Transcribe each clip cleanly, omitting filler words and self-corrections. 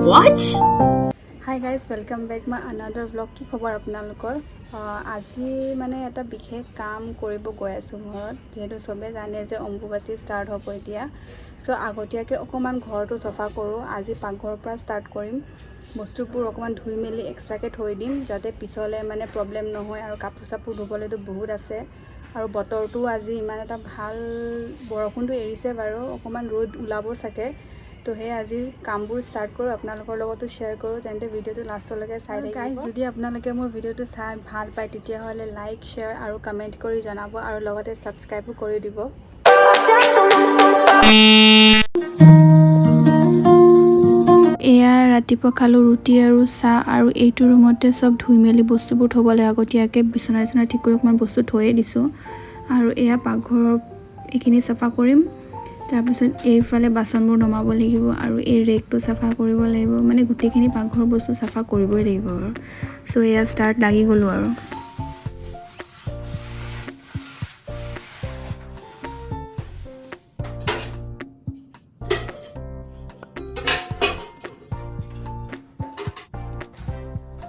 What? Hi guys, welcome back my another vlog. কি খবৰ আপোনালোকৰ? আজি মানে এটা বিশেষ কাম কৰিব গৈ আছোঁ ঘৰত। যিহেতু চবেই জানে যে অম্বুবাচী ষ্টাৰ্ট হ'ব এতিয়া, চ' আগতীয়াকৈ অকণমান ঘৰটো চফা কৰোঁ। আজি পাকঘৰৰ পৰা ষ্টাৰ্ট কৰিম। বস্তুবোৰ অকণমান ধুই মেলি এক্সট্ৰাকৈ থৈ দিম, যাতে পিছলৈ মানে প্ৰব্লেম নহয়। আৰু কাপোৰ চাপোৰ ধুবলৈতো বহুত আছে। আৰু বতৰটোও আজি ইমান এটা ভাল, বৰষুণটো এৰিছে বাৰু, অকণমান ৰ'দ ওলাব চাগে। তো সেই আজি কামবোৰ ষ্টাৰ্ট কৰোঁ, আপোনালোকৰ লগতো শ্বেয়াৰ কৰোঁ। তেন্তে ভিডিঅ'টো লাষ্টলৈকে চাই থাকিব গাইজ। যদি আপোনালোকে মোৰ ভিডিঅ'টো চাই ভাল পায়, তেতিয়াহ'লে লাইক, শ্বেয়াৰ আৰু কমেণ্ট কৰি জনাব আৰু লগতে ছাবস্ক্ৰাইবো কৰি দিব। এয়া ৰাতিপুৱা খালোঁ ৰুটি আৰু চাহ। আৰু এইটো ৰুমতে চব ধুই মেলি বস্তুবোৰ থ'বলৈ আগতীয়াকৈ বিচনা চিচনা ঠিক কৰি অকণমান বস্তু থৈয়ে দিছোঁ। আৰু এয়া পাকঘৰৰ এইখিনি চাফা কৰিম। তাৰপিছত এইফালে বাচনবোৰ নমাব লাগিব আৰু এই ৰেকটো চাফা কৰিব লাগিব। মানে গোটেইখিনি পাকঘৰৰ বস্তু চাফা কৰিবই লাগিব আৰু। চ' এয়া ষ্টাৰ্ট লাগি গ'লোঁ আৰু।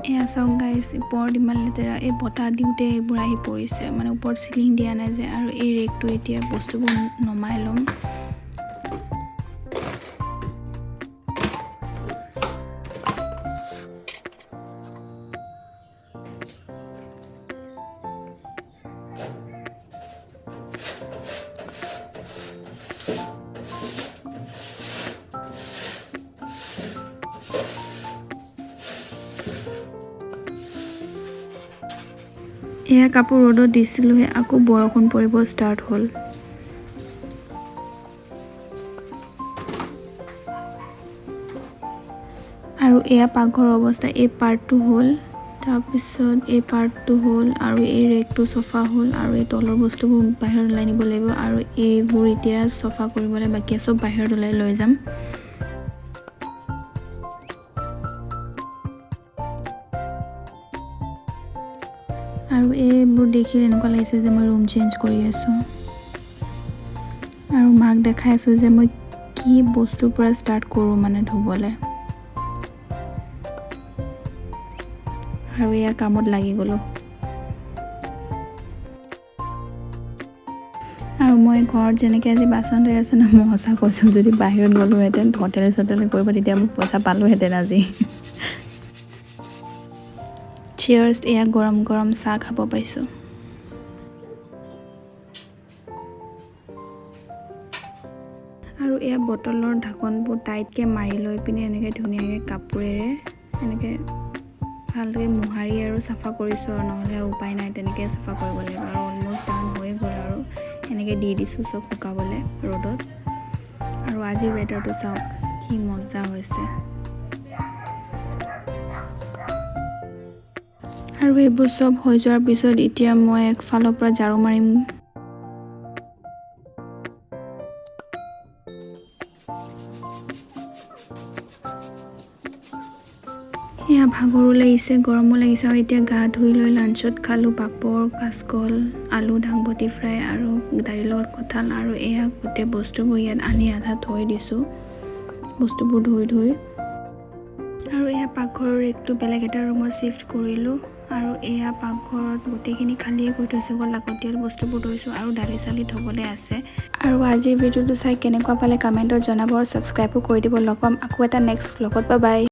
এয়া চাওক গাইজ, ওপৰত ইমান লেতেৰা। এই বতাহ দিওঁতে এইবোৰ আহি পৰিছে, মানে ওপৰত চিলিং দিয়া নাই যে। আৰু এই ৰেকটো এতিয়া বস্তুবোৰ নমাই ল'ম। এয়া কাপোৰ ৰ'দত দিছিলোঁহে, আকৌ বৰষুণ পৰিব ষ্টাৰ্ট হ'ল। আৰু এয়া পাকঘৰৰ অৱস্থা। এই পাৰ্টটো হ'ল, তাৰপিছত এই পাৰ্টটো হ'ল আৰু এই ৰেকটো চফা হ'ল। আৰু এই তলৰ বস্তুবোৰ বাহিৰত ওলাই নিব লাগিব আৰু এইবোৰ এতিয়া চফা কৰিবলৈ বাকী, চব বাহিৰত ওলাই লৈ যাম। আৰু এইবোৰ দেখি এনেকুৱা লাগিছে যে মই ৰুম চেঞ্জ কৰি আছোঁ। আৰু মাক দেখাই আছোঁ যে মই কি বস্তুৰ পৰা ষ্টাৰ্ট কৰোঁ মানে ধুবলৈ। আৰু এয়া কামত লাগি গ'লোঁ। আৰু মই ঘৰত যেনেকৈ আজি বাচন ধুই আছোঁ ন, মই সঁচা কৈছোঁ, যদি বাহিৰত গ'লোহেঁতেন হোটেলে চোটেলে কৰিব, তেতিয়া মই পইচা পালোহেঁতেন আজি। চিয়াৰ্ছ! এয়া গৰম গৰম চাহ খাব পাইছোঁ। আৰু এয়া বটলৰ ঢাকনবোৰ টাইটকৈ মাৰি লৈ পিনে এনেকৈ ধুনীয়াকৈ কাপোৰেৰে এনেকৈ ভালকৈ মোহাৰি আৰু চাফা কৰিছোঁ আৰু নহ'লে উপায় নাই, তেনেকৈ চাফা কৰিব লাগিব। আৰু অলমষ্ট ডান হৈয়ে গ'ল আৰু এনেকৈ দি দিছোঁ চব শুকাবলৈ ৰ'দত। আৰু আজি ৱেডাৰটো চাওক, কি মজা হৈছে। আৰু এইবোৰ চব হৈ যোৱাৰ পিছত এতিয়া মই একফালৰ পৰা ঝাৰু মাৰিম। এয়া ভাগৰো লাগিছে, গৰমো লাগিছে। আৰু এতিয়া গা ধুই লৈ লাঞ্চত খালোঁ পাপৰ, কাচকল, আলু, দাংবডি ফ্ৰাই আৰু দালিৰ লগত কঁঠাল। আৰু এয়া গোটেই বস্তুবোৰ ইয়াত আনি আধা থৈ দিছোঁ, বস্তুবোৰ ধুই ধুই। আৰু এয়া পাকঘৰৰ ৰেকটো বেলেগ এটা ৰুমত শ্বিফ্ট কৰিলোঁ। আৰু এয়া পাকঘৰত গোটেইখিনি খালীয়ে কৰি থৈছোঁ, অকল লাগতিয়াল বস্তুবোৰ থৈছোঁ আৰু দালি চালি থ'বলৈ আছে। আৰু আজিৰ ভিডিঅ'টো চাই কেনেকুৱা পালে কমেণ্টত জনাব আৰু ছাবস্ক্ৰাইবো কৰি দিব। লগ পাম আকৌ এটা নেক্সট ভ্লগত। Bye bye.